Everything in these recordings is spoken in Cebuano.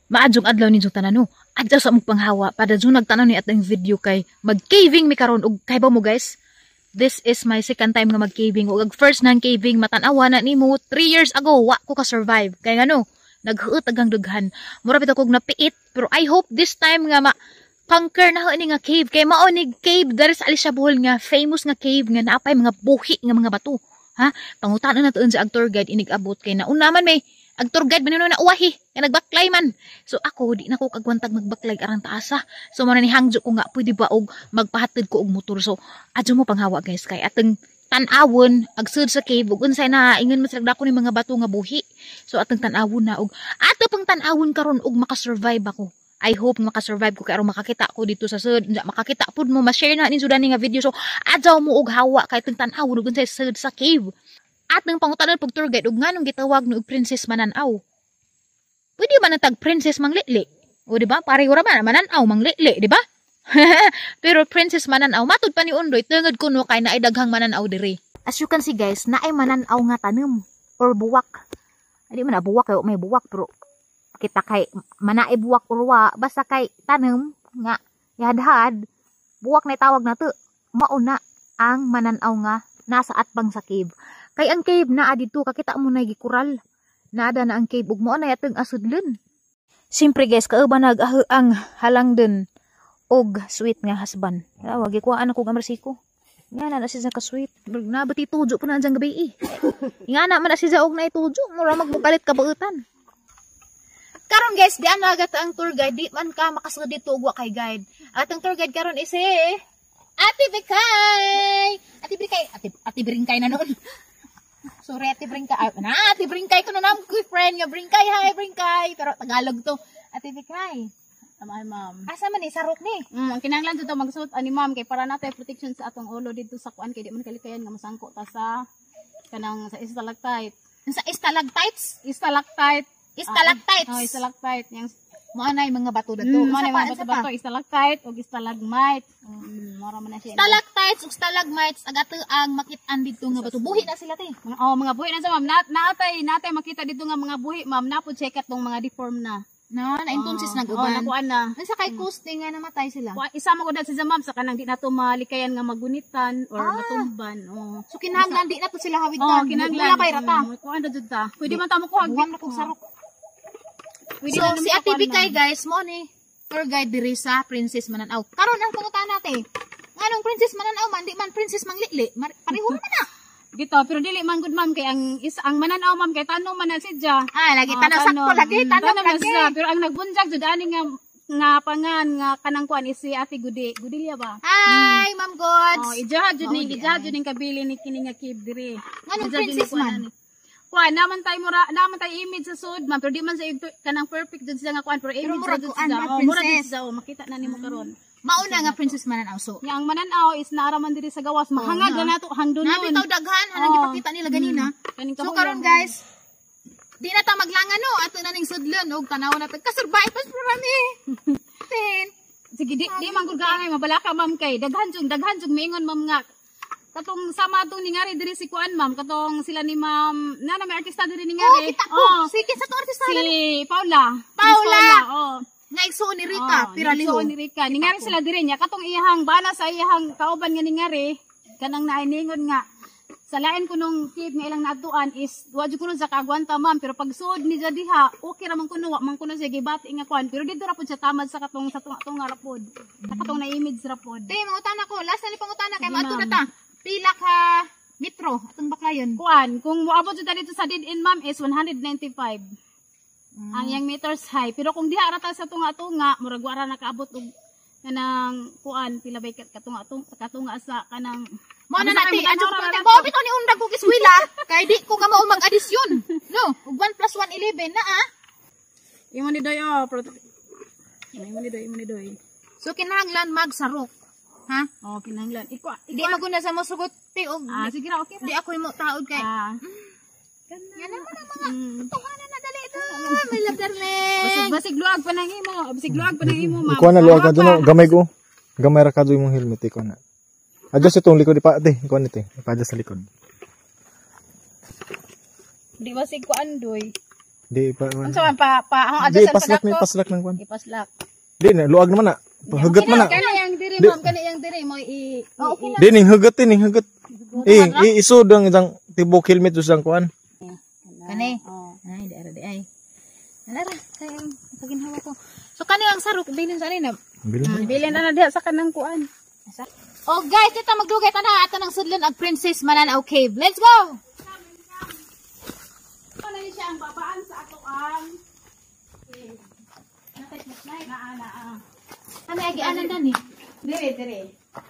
Maadjong adlaw ninyong tanan, no. Adlaw sa among panghawa para jud nagtanaw ni atong video kay mag-caving mi karon. Og kay ba mo, guys? This is my second time nga mag-caving, ug ag first nang caving, matan-awa na nimo, 3 years ago wa ko ka survive. Kay ngano? Naghuot agang dughan. Mura bitaw kog napiit, pero I hope this time nga ma conquer na ni nga cave, kay mao ni cave diri sa Alicia, Bohol, nga famous nga cave nga naapay mga buhi nga mga bato. Ha? Pangutana na tuon sa ag tour guide inig abot, kay nauna man may ag tour guide man na uwahi kay nagbaklay man. So ako, di na ko kagwantag magbaklay arang taasa. So mo na ni hangjo ko nga pwede ba og magpahatid ko og motor. So adyo mo panghawa, guys, kay atong tan-awon ag sud sa cave ug unsay na ingon man sila dako ni mga bato nga buhi. So atong tan-awon na, og ato pang tan-awon karon og makasurvive ako. I hope makasurvive ko kay aron makakita ko dito sa sud. Makakita pud mo, ma-share na ninyo dani nga video. So adyaw mo og hawa kay atong tan-awon ug unsay sud sa cave. At nang pangutanon pag tour guide og nganong gitawag no og Princess Mananaw. Pwede ba na tag Princess Manglili? O di ba? Pareho ra man, Mananaw, Manglili, di ba? Pero Princess Mananaw, matud pa ni Undoy, tungod kuno kay naay daghang mananaw diri. As you can see, guys, naay mananaw nga tanom or buwak. Hindi man na buwak kay may buwak, pero kita kay manaay buwak or wa, basta kay tanom nga yadhad, buwak na tawag na to. Mauna ang mananaw nga nasa atbang sa cave. Kay ang cave naa dito, kakita mo na gikural. Naada na ang cave ug mao na yatong asudlon. Siyempre, guys, kauban nag ang halangdon og sweet nga husband. Ah, wagi kuhaan ako gamersiko. Nga na na siya ka sweet. Nabati tujo po na dyan gabi eh. Nga na man na siya og na itujo. Mura magbukalit kabautan. Karon, guys, di ana agad ang tour guide, di man ka makasud dito og wa kay guide. At ang tour guide karon is eh, Ate Bikay! Ate Bikay, Ate, Ate Bringkay na noon. Sorry, Ate Bringkay. Ah, na, Ate Bringkay ko na nam ko friend nga Bringkay, hi Bringkay. Pero Tagalog to. Ate Bikay. Tama, ma'am. Asa man ni sarok ni? Ang kinahanglan jud magsuot ani, ma'am, kay para natay protection sa atong ulo dito sa kuan, kay di man kalikayan nga masangko ta sa kanang sa stalactite. Sa stalactites? Stalactite. Stalactites. Oh, stalactite. Yang Mao na yung mga bato dato. Mo na mga bato-bato, stalactite ug stalagmite. Mora man na siya. Stalactites ug stalagmites ag ato ang makit-an dito nga bato. Buhi na sila, te. Mga, oh, mga buhi na sa, ma'am. Natay makita dito nga mga buhi, ma'am. Napod check tong mga deform na. Na, na entonces Oh, nag-uban. Nakuan na. Unsa kay cause nga namatay sila? Isama ko dahil sa ma'am sa kanang di nato malikayan nga magunitan or matumban. Oh. So kinahanglan di na to sila hawigtan. Oh, kinahanglan. Wala pa rata. Kuan na jud ta. Pwede man ta mo kuha. Buwan na kong sarok. Pwede So na si Ate Bikay, guys, mo ni tour guide diri sa Princess Mananaw. Karon ang pangutana, te. Nganong Princess Mananaw man, di man Princess Manglili? Pareho man na. Dito, pero dili man gud, ma'am, kay ang is ang Mananaw, ma'am, kay tanong man na siya. Ah, lagi tanaw, sakto lagi, tanong na lagi. Siya. Pero ang nagbunjag jud ani nga nga pangan nga kanang kuan is si Ate Gudi. Gudilia ba? Hi, Ma'am Gods. Oh, ijaha jud ni Mao di ijaha ay. Jud ning kabili ni kini nga cave diri. Nganong Ijaha jud ni princess kuan man? ani. Kuan naman tayo mura naman tayo image sa sud, ma'am, pero di man sa kanang perfect jud siya nga kuan, pero image Murag ra jud kuan, siya. murag Oh, mura jud princess. siya, oh, makita na nimo karon. Mauna nga Princess Mananaw. So, Nya ang Mananaw is naara man diri sa gawas, mahangag na. na nato hangdunon. Nabitaw daghan hanang gipakita nila ganina. Kaning So kahuyan. karon, guys, di na ta maglangan, no, ato na ning sudlon og tanaw na ta kasurvive pas rami. Ten. Sige, di man gud kaangay mabalaka, ma'am, kay daghan jud miingon, ma'am, nga katong sama atong ningari diri si kuan, ma'am, katong sila ni ma'am na may artista diri Oh, ningari. kita ko. Sige, sa to artista Si Paula. Paula! Miss Paula, oh. Nga igsuon ni Rica, Oh, Piraliho. nigsuon ni Rica. Ningari sila diri niya katong iyahang bana sa iyahang kauban nga ningari kanang naay ningon nga sa lain ko nung cave nga ilang naadtuan is wa jud kuno sa kaagwanta, ma'am, pero pag suod ni diha okay ra man kuno, wa man kuno siya gibati nga kuan, pero dito ra pud siya tamad sa katong sa tunga ra pod, sa katong na image ra pod. Te, mangutana ko. Last na ni pangutana kay Sige, maadto na ma'am. ta. Pila ka metro atong baklayon? Kuan, kung moabot jud ta dito sa dead end, ma'am, is 195 ang yang meters high, pero kung diha ra ta sa tunga-tunga, murag wa ra nakaabot og kanang kuan, pila bay katunga katunga sa kanang Mao na Ano sa nati, kay adyo Mindanao ko ra pa. na Mao bitaw ni undag ko eskwela kay di ko nga mao mag-adisyon. No, ug 1 plus 1 11 na ah. Imo ni Doy, oh, imo ni Doy, imo ni Doy. So kinahanglan magsarok. Ha? Oh, kinahanglan. Iko Di maguna sa mosugot te og Ah, sige ra, okay ra. Di ako imo taod kay Ah. Nga naman ang mga tuhanan na dali ito. My love darling. Basig basig luag pa nang imo, basig luag pa nang imo, ma'am. Ikuha na luag ka doon. Gamay ko. Gamay ra ka doon imong helmet ikaw na. Adjust itong likod ipa te. Ikuha ni te. Ipa-adjust sa likod. Di basig ko andoy. Di pa. Unsa man pa pa ang Di adjust paslak ni paslak ng kwan. Ipaslak. Di na luag naman na. Hugot man na. Kani yang diri, ma'am, kani yang diri mo i Oh, okay na. Di ning hugot eh, ning hugot. Eh, isod ang isang tibok helmet sa isang kuan. Kani. Oh. Ay, di ara di ay. Alara, kay ang paginhawa ko. So kani ang sarok bilin sa ani na. Bilin. Bilin na na diha sa kanang kuan. Oh guys, dito magdugay ta na ato ng sudlon ang Princess Malanao Cave. Let's go. Ano ni siya ang babaan sa ato ang naa naa. Ano agi anan na ni? Dire dire.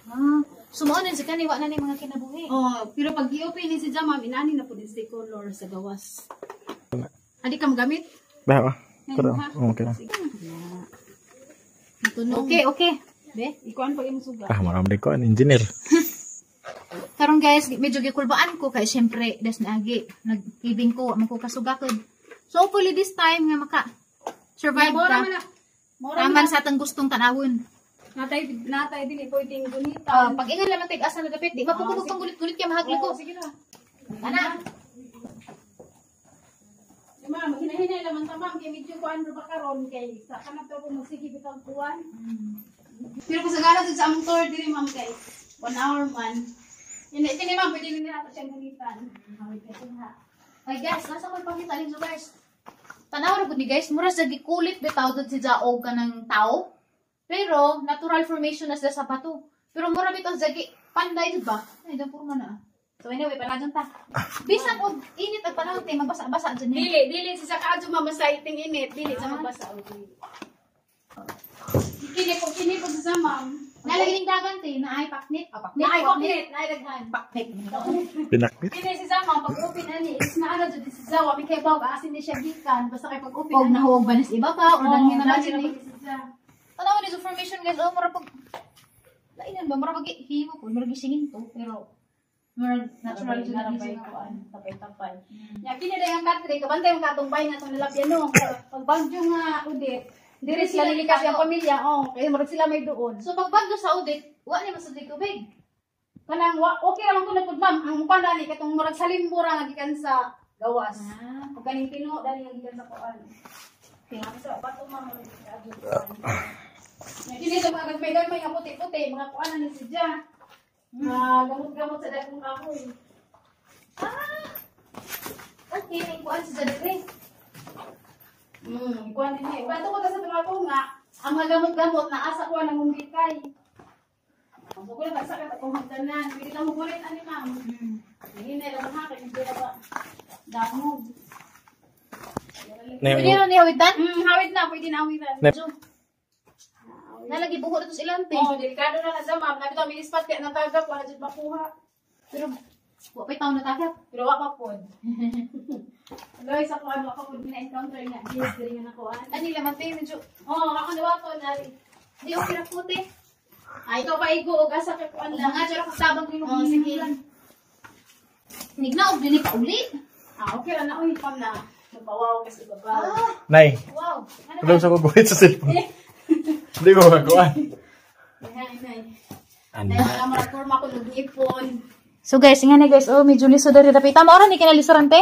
Ah, sumuonan si kani wa na ni mga kinabuhi. Oh, pero pag i-open ni si Jam, ma'am, inani na po din si color sa gawas. Adi ka magamit? Ba ba. Pero okay na. Okay, okay. Be, ikuan pag imong suga. Ah, marami ko an engineer. Karon guys, medyo gikulbaan ko kay syempre des naagi nag-caving ko, wa man ko kasugakod. So hopefully this time nga maka survive Mora ta. man na. Mora man Taman sa atong gustong tanawon. Natay natay dili pwedeng gunitan. Ah, pag ingon lamang tig asa na dapit, di mapukubog pang gulit-gulit kay mahagli ko. Oh, sige na. Ana, Eh, ma'am, hinahinay laman ta, ma'am, kay medyo kuan ra ba karon kay sa kanang to ko magsige bitaw kuan. Pero kasagaran jud sa among tour diri, ma'am, kay 1 hour man. Ini kini, ma'am, pwede ni nato siyang gunitan. Awit kay ha. Ay guys, nasa ko ipakita ninyo guys. Tanaw ra gud ni guys, mura sa gikulit bitaw dud si Jaog kanang tao. Pero natural formation na sila sa bato. Pero mura bitaw sa panday jud ba? Ay, dyan puro na. So anyway, palajon ta. Bisan og init ang panahon te, magbasa-basa dyan eh. Dili, dili si sa kaadyo, ma'am, basta iting init, dili sa magbasa og dili. Kini po sa ma'am. Nalagi ning dagan te, na ay paknit. Ah, paknit. Naay paknit, naay daghan. Paknit. Pinakit. Kini si Zama, pag open ani, is na ano jud si Zawa, may kay bawg asin ni siya gikan, basta kay pag open Og nahuog ba nis iba pa or dangin na ba dali ni? na pag si Za. Tanaw ni sa formation guys, oh mura pag lainan ba mura pag himo po, mura gisingin to, pero mura natural jud na Narabay gising kuan, tapay-tapay. Ya kini dai ang country, kabantay ang katong bay nga atong nalabyan no. Pag bagyo nga udit, diri sila lilikas ang pamilya, oh, kay murag sila may duon. So pag bagyo sa audit, wa ni masudli tubig. Kanang wa, okay ra man ko na pud, ma'am, ang kuan dali katong murag sa limbo ra nga gikan sa gawas. Ah. Pag kaning tino dali nga gikan sa kuan. Kaya sa bato, ma'am, murag gikan sa kuan. Ya kini sa mga gagmay-gagmay nga puti-puti, mga kuan na ni siya. Mga gamot-gamot sa dakong kahoy. Ah. Okay, may kuan sa dere. Kuan din eh. Kuan ko sa mga nga, ang mga gamot-gamot na asa kuan ang unggikay. Ang sukulit ang sakit akong hagdanan. Pwede ka mo kulit ani, ma'am. Hinay lang ha, kay hindi na ba damog. Pwede na niya hawitan? Hawid na, pwede na awiran. So, nalagi buho na to sa ilang te. Oh, delikado na na siya, ma'am. Nabi to, may ispat kaya natagap, wala dyan makuha. Pero wa pa'y taon natagap. Pero wa pa pod. Loy, sa kuan, wa pa pod mina-encounter nga. Yes, diri nga nakuan. Ani laman te medyo Oh, ako na ko nari. di okay ra po te. Ay, ikaw pa igo og asa kay kuan lang. Mga jud ako tabang nimo. Oh, sige. Nignaog din ni pauli. Ah, okay ra na oy, pam na. Magpawaw kasi baba. Ah, Nay, wow. Ano wala sa kuguhit sa cellphone. Hindi ko magakuan. Nay, nay. Ano? Nay, wala mo kurma ko nag-ipon. So guys, nga ni guys, oh medyo liso diri dapit. Tama ora ni kinalisoran te.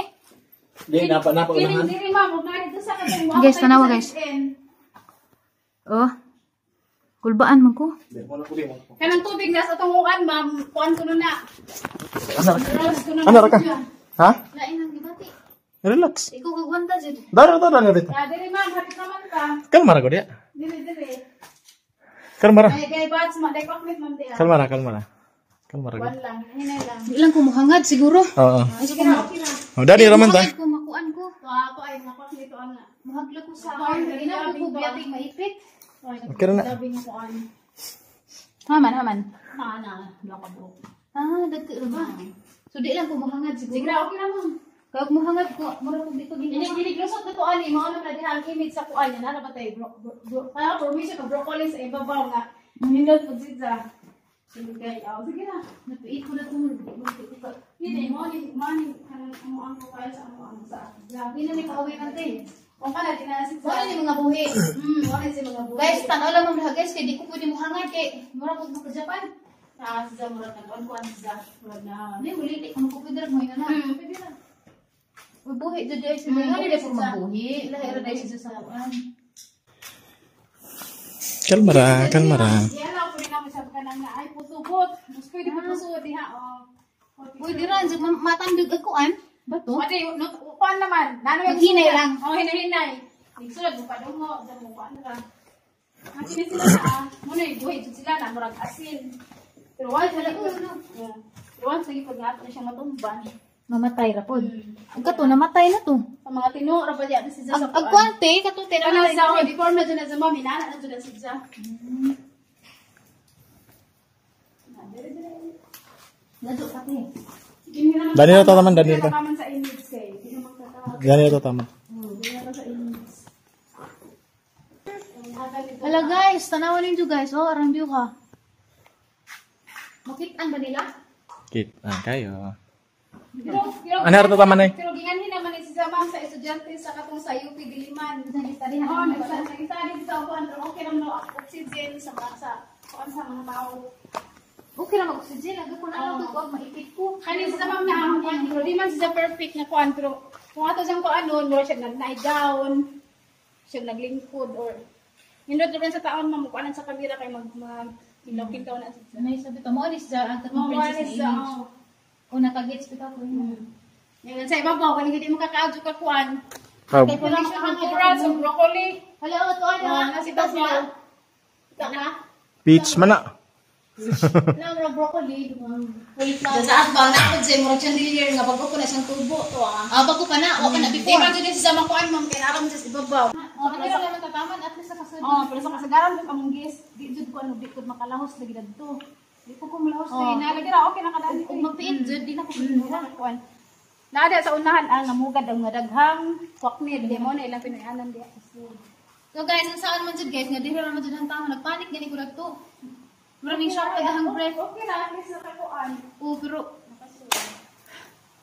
Di, napa napa Kini unahan. diri, ma'am, ug naa dito sa katong Guys, tanawa, guys. Oh. Kulbaan man ko. Di, mo na ko di mo. Kanang tubig na sa tunguan, ma'am, kuan ko na. Ano ra ka? Rose ko na. Ano ra ka? Ha? Lain ang gibati. Relax. Ikaw kagwanta jud. Dara dara dara dito. Ah, diri, ma'am, hapit naman ka. Kalma ra ko diya. Diri diri. Kalma ra. Ay, kay bats ma, dai pakmit, ma'am, diya. Kalma ra, kalma ra. Kalma ra ko. Kuan lang, hinay lang. Di lang ko muhangad siguro. Oo. Sige na, okay na. Oh, dali ra man ta. Muhangad ko makuan ko. To ako ay napakmit to ana. Muhagla ko sa arm. Di na ko biyabing maipit. Okay ra na. Sabi nga kuan. Haman, haman. Na na, nakabuok. Ah, dagko ra ba? So di lang ko muhangad siguro. Sige na, okay na, ma'am. Kag muhangad ko, mura ko di ko Ini ginawa. gini glusot na to ani mo ano na diha ang image sa kuan yan ana ba tay bro, bro, bro, kaya permission of broccoli sa ibabaw nga nindot pud siya. Sige kay aw sige na. Napiit ko na to. Hindi mo ni kanang amo ang kaya sa amo ang sa. Di na ni pauwi natin. Kung kana di na siya. Wala ni mga buhi. Wala si mga buhi. Guys, tanaw lang mo guys kay di ko pwede muhangad kay mura ko maka Japan. Na siya murag nag kuan siya murag na. Hindi, uli di ko pwede ra mo na. Pwede na. Uy, buhi jud ay siya. Mm, Ano buhi di po siya. Mabuhi. Lahi ra dai siya sa kuan. Kalma ra, kalma ra. Ialaw po rin naman sa kanang na ay putubot. Mas pwede po puso diha oh. Uy, dira jud matandog ang kuan. Bato. Ate, no, kuan naman. Nano yung Maghinay lang. Oh, hinay-hinay. Nagsulod mo pa dungo, dyan mo kuan ra. Ang kini sila na ah. Muna buhi jud sila na murag asin. Pero wala sila ko. Yeah. Pero wala sige pag nga na siya matumban. Mamatay ra pod. Ang kato namatay na to. Sa mga tinuo ra ba diya si Ang sa ang kuan te, kato te Ano namatay. sa ako, deform na dyan na sa mami, nana na dyan na siya. Lado ka te. Dani na to taman, dani na to. Taman sa image kay. Di na magkaka. Dani na to tama. Di na sa image. Hala guys, tanawan ninyo guys. Oh, arang view ka. Makitaan ba nila? Kit, ah, kayo. Pero, pero, Ano ra to taman ay? Pero ginganhin naman ni si ma'am sa estudyante sa katong sa UP Diliman. Oh, nag-study sa upuan pero okay naman no oxygen sa mga sa kuan sa mga tao. Okay ra mag-oxygen. Lagi ko na alam ko maipit ko. Kani si ma'am na ang kuan pero di man siya perfect na kuan pero kung ato siyang kuan noon mura siya nag-gown, siya naglingkod or nindot rin sa taon ma'am kuan sa kamera kay mag mag kintaw na siya. Nay sabi to mo ni siya ang katong Mo princess siya. na image. O nakagets bitaw ko yun. Yan sa ibabaw kani hindi mo kakaadyo ka kuan. Ah, Kay pala mo kang oras o broccoli. Hala oh, to ano? Oh, nasa ibabaw. Kita na. Peach man na. Na murag broccoli. Cauliflower. Sa atbang na ako sa murag chandelier nga bago ko na siyang tubo to ah. Ah, bago pa na, wa pa na Di before. man jud siya makuan ma'am kay naa man siya sa ibabaw. Oh, ano ra naman tataman at least nakasunod. Oh, pero sa kasagaran ko among guest, di jud ko ano di ko makalahos lagi dadto. Di ko kumulahos Oh, eh. na lagi ra okay nakadani. Ug magpiit jud di na ko Kuan. Naa sa unahan ang namugad ang nga daghang kwaknid di mo na ilang Pinoyanan diha. So guys, ang saan man jud guys nga diri ra man jud ang tao nagpanik gani ko dagto. Mura ning shock tagahang breath. Okay na, at least nakakuan. Oh, pero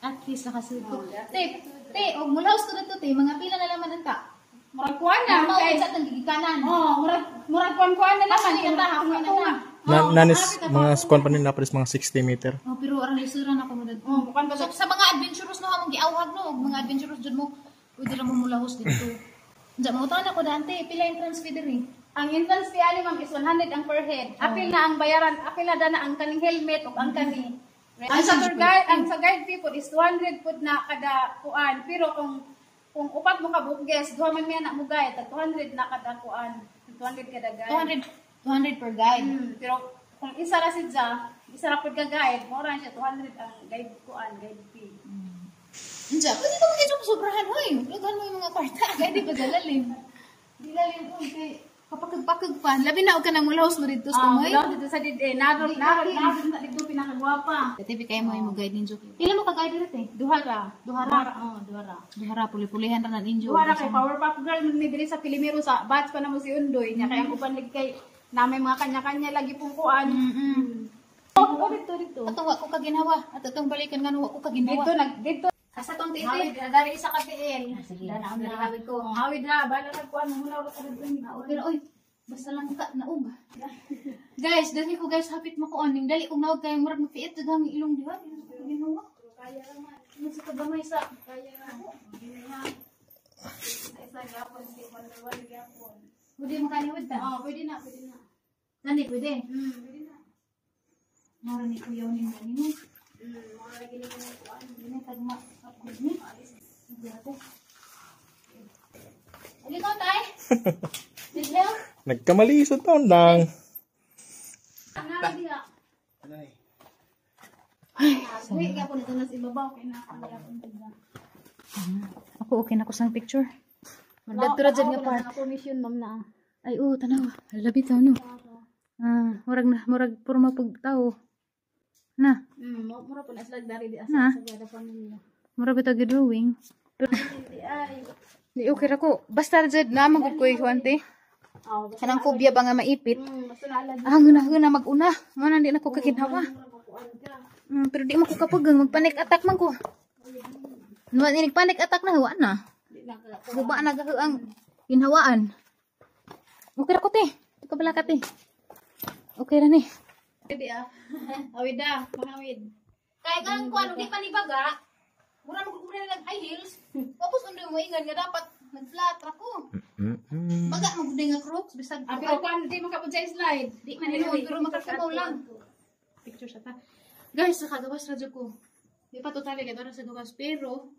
at least nakasulod ko. Te, te, og mulahos ko dito te, mga pila na laman ang ta. Murag kuan na Mao kay sa atong gigikanan. Oh, murag murag kuan-kuan na naman Actually, kay ang tunga na tunga. Na, nanis mga kuan pa nila pares mga 60 meter. Oh, pero arang lisuran ako mo dadto. Oh, kuan ba So, sa mga adventurous no among giawhag no, og mga adventurous jud mo, pwede ra mo mulahos dito. Unsa mo ako dante, pila entrance fee diri? Ang entrance fee ani ma'am is 100 ang per head. Apil na ang bayaran, apil na dana ang kaning helmet ug ang kani. Ang sa tour guide, ang sa guide fee po is 200 pud na kada kuan. Pero kung upat mo ka book guest, duha man miya na mo guide, tag 200 na kada kuan. 200 kada guide. 200 200 per guide. Pero kung isa ra siya, isa ra pud ka guide, mo ra siya 200 ang guide kuan, guide fee. Unsa, pwede ka magkita sobrahan hoy. Daghan mo yung mga kwarta, kay di ba dalalim. Di lalim ko kay kapakag-pakag pa. Labi na og kanang mulahos mo dito sa Ah, tumoy. wala dito sa did eh, narot narot narot na dito pinakagwapa. Dati kay mo yung guide ninyo. Pila mo ka guide dito eh? Duha ra. Duha ra. Oh, duha ra. Duha ra puli-pulihan ra na ninyo. Duha ra kay Powerpuff Girl man mi diri sa Pilimero sa batch pa na mo si Undoy nya kay ang uban lagi kay namay mga kanya-kanya lagi pong kuan. Oh, oh, dito dito. Atong wa ko kaginhawa. Ato tong balikan nga wa ko kaginhawa. Dito nag dito. Asa tong titi? Hawid dari isa ka tiil. Ah, sige. Dana Dali, na. hawid ko. Oh, hawid na bala ra kuan mo na ra ka dito. Okay ra oy. Basta lang ka naug. Guys, dali ko guys hapit makuon ning dali kong naog kay murag mapiit jud ang ilong diha. Ginawa. Kaya ra man. Ano sa kagamay sa Kaya ra. Isa isa gyapon si Wonder Woman gyapon. Pwede makaniwid ta. Oh, pwede na, pwede na. Nani pwede. Pwede na. Mura ni kuyaw ni nani mo. Mo ra lagi ni kuan. Dili tagma upgrade ni. Grabe. Ali ko tay. Need help? Nagkamali sa taon lang. Ana diha. Ay, buhi gyapon dito na sa ibabaw kay na ang gyapon dito. Ako okay na ko sang picture. Dadto ra jud nga part. Ako mission ma'am na. Ay oo, tanawa. Labi taw no. Ah, murag na murag puro mapug tao. Na, Mura po na sila dari di Na. asa sa Sagrada Familia. Murag bitaw drawing. Di ay. Di okay ra ko. Basta ra jud na magud ko ante. Oh, basta Kanang phobia ba nga maipit? Basta na ala Ah, guna-guna mag-una. Mo na di na ko kaginhawa. kuan ka. Pero di man ko kapagang magpanic attack man ko. Nuan inig panic attack na huwa na. Di na ka. Guba na gahu ang ginhawaan. Okay ra ko te. Di ka bala ka te. Okay ra ni. Di ah. Awid da, mahawid. Kay kang kuan di panibaga. Mura mo ko nag high heels. Tapos undoy mo ingan nga dapat nag-flat ra ko. Baga mo gud nga Crocs bisag Ah, pero kung di mo ka sa slide. Di man ino, pero makakabaw lang. Picture sa ta. Guys, nakagawas ra jud ko. Di pa totally kay sa gawas, pero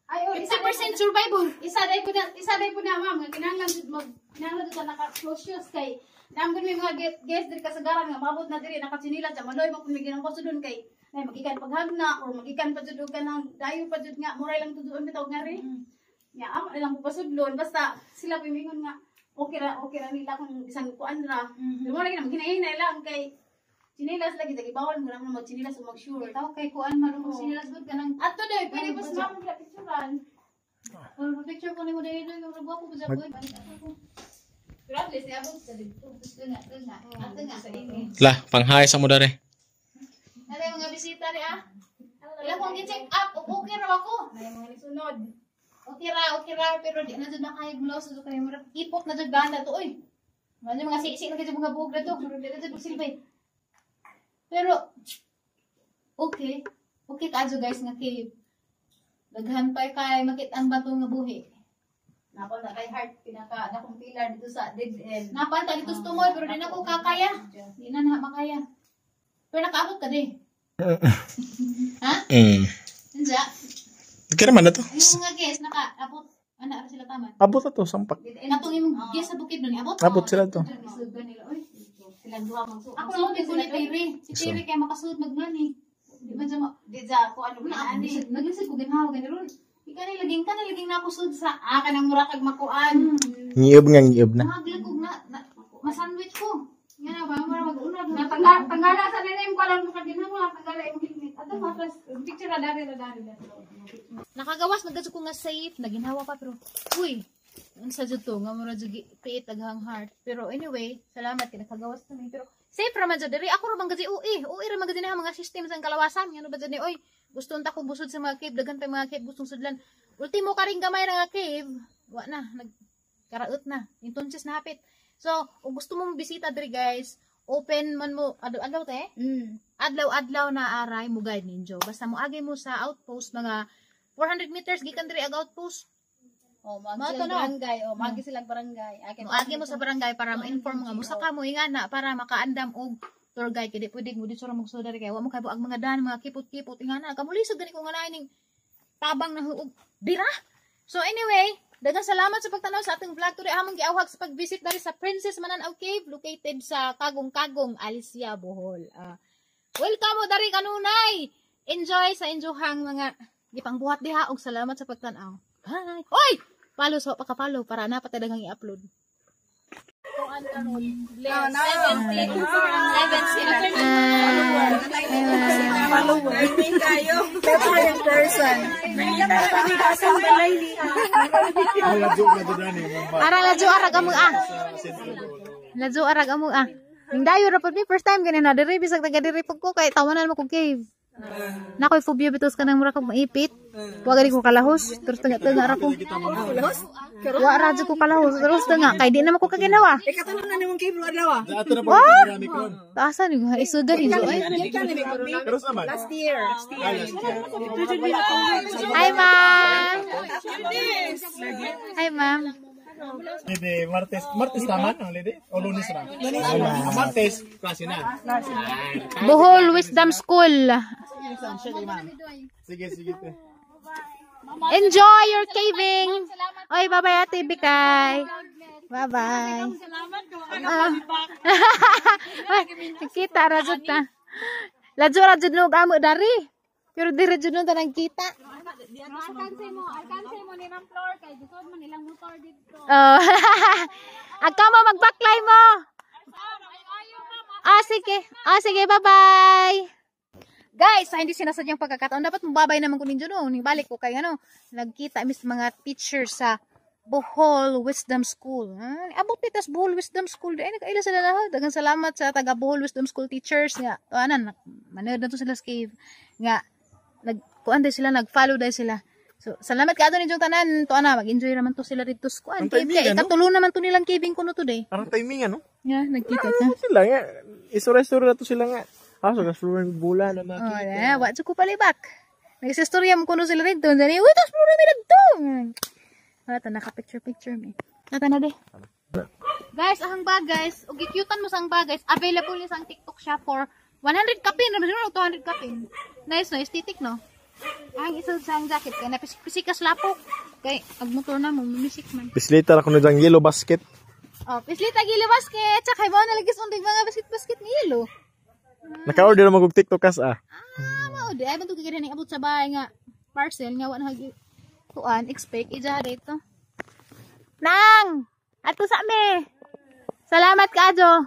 Ay, oh, isa 50% survivor. Isa day ko na, ma'am, nga kinahanglan jud mag kinahanglan jud naka close shoes kay naam gud may mga guest diri kasagaran nga mabot na diri nakatsinilas sa maloy mo kung may ginang dun kay nay magikan paghagna or magikan pa jud og kanang dayo pa jud nga muray lang tuduon bitaw nga ri. Nya amo na lang pasudlon basta sila po mingon nga okay ra nila kung bisan kuan ra. Pero mo lagi na maghinay-hinay lang kay tsinilas lagi dagi bawal mo naman magtsinilas o mag-sure. Tao kay kuan marunong sinilas gud kanang Ato day pwede pa sa ma'am picturean. Oh, picture ko nimo dahil yung gwapo po sa boy. Pero at least niabot sa dito. Tunga, tunga. Ato nga. Sa ini. Lah, panghay sa mo dare. Nalay mga bisita ri ah. Ila kong gi-check up ug okay ra ako. May mga nisunod. Okay ra pero di na jud makahiglos jud kay murag ipot na jud banda to oy. Man yung mga sisi na jud mga buhok na to, pero di na jud silbi. Pero okay. Okay kaadyo guys nga cave. Daghan pa kay makit ang bato nga buhi. Nako na kay heart pinaka nakong pillar dito sa dead end. Napanta dito sa tumoy pero di na ko kakaya. Di na na makaya. Pero nakaabot ka di. Ha? Unsa? Kira man na to. Yung mga guest nakaabot ana ra sila taman. Abot na to, sampak. Katong imong guest sa bukid nun abot. Abot sila to. Isugan nila oy. Silang duha magsu. Ako lang ko ni Terry. Si Terry kay makasuod magmani. Di ba dyan Di ja ko ano na na ani. naglisod ko ginhawa gani ron. Ika ni laging ka na laging na ako sud sa Ah, kanang mura kag makuan. Ngiob nga ngiob na. Mahaglag kog na ma-sandwich ko. Nga na ba mura mag-una. Natanggal tanggala sa nila yung kuan mo kag ginawa, tanggala imong helmet. Ato matras picture ra dari ra dari. Nakagawas na ko nga safe, naginhawa pa pero uy, unsa jud to nga mura jud piit aghang heart. Pero anyway, salamat kay nakagawas kami pero safe ra man jud diri. Ako ra man gaji ui, ui ra man gaji na mga system sa kalawasan. Ngano ba jud ni oy, gusto unta ko busod sa mga cave, daghan pa mga cave gustong sudlan. Ultimo karing gamay ra nga cave, wa na nag karaot na. Entonces na hapit. So, kung gusto mong bisita diri guys, open man mo adlaw te. Adlaw-adlaw na aray mo guide ninyo. Basta mo agay mo sa outpost mga 400 meters gikan diri ag outpost. Oh, magi Mga silang to, no? barangay. Oh, magi silang barangay. Akin. Mo agi mo sa barangay para ma-inform nga mo saka mo ingana para makaandam og tour guide kay di pwede mo dito ra magsuda diri kay wa mo kay ang mga dan mga kipot-kipot ingana kamulisod gani ko nga ning tabang na huog bira. So anyway, daghang salamat sa pagtanaw sa atong vlog today among giawhag sa pag-visit diri sa Princess Mananaw Cave located sa Kagong-Kagong, Alicia, Bohol. Welcome mo dari kanunay. Enjoy sa inyohang mga gipangbuhat diha og salamat sa pagtan-aw. Bye. Oy! Follow sa paka-follow para na patay daghang i-upload. Ara ladyo arag amo ah. Ladyo arag amo ah. Ning dayo ra pud mi first time gani na diri bisag taga diri pud ko kay tawanan mo kog cave. Na koy phobia bitos kanang mura kog maipit. Wa gani ko kalahos, terus tunga-tunga ra ko. Wa ra jud ko kalahos, terus tunga kay di na man ko kaginawa. Eh, katulong na nimong cave adlaw ah. Ato na pa marami kon. Taasan ni isugan ni ay. Pero sa man. Last year. Hi ma'am. Hi ma'am. Lady, Martes, Martes taman ang lady o Lunes ra? Lunes. Martes, klase na. Bohol Wisdom School. Sige, sige. Te. Enjoy your caving. Oy, bye-bye Ate Bikay. Bye-bye. Ah. Ay, kita ra jud ta. Ladyo ra jud no amo dari. Pero diri jud no tanang kita. Alkanse mo ni Ma'am Flor kay gusod man ilang motor dito. Oh. Agka mo magbaklay mo. Ah, sige. Ah, sige, bye-bye. Guys, sa hindi sinasadyang pagkakataon, dapat mababay naman ko ninyo no. Balik ko kay ano, nagkita mis mga teacher sa Bohol Wisdom School. Ah, abot ni tas Bohol Wisdom School. Ay, nakaila sila lahat. Daghang salamat sa taga Bohol Wisdom School teachers nga. Anan, manood na to sila sa cave. Nga, nag, kuan day sila, nag-follow day sila. So, salamat ka ninyong tanan. To ana, mag-enjoy naman to sila dito sa kuan. Ang Cave timing, kay ano? ikatulo naman to nilang caving kuno today. Parang timing ano? Nga, nagkita ta. Sila nga. Isura-isura na to sila nga. Ah, so gas bula na Oh, makita. na, wa jud ko palibak. Nagsistorya mo kuno sila dito. Dani, uy, tas puro mi nagto. Wala ta naka picture picture mi. Tata na de. Guys, ang bag guys, ug gikyutan mo sang bag guys, available ni sang TikTok shop for 100 kapin, ano siguro 200 kapin. Nice no, aesthetic no. Ang isa sa ang jacket kay napisik-pisikas lapok. Kay ag motor na mo misik man. Bislita ra kuno diyang yellow basket. Oh, pislita gilo basket, tsaka mo na lagi undig mga basket-basket ni yelo. Naka-order mo og TikTok kas ah. Ah, mao di ay man to kay abot sa bahay nga parcel nga wa na hagi kuan expect ija dito. Nang, ato sa me. Salamat kaadyo.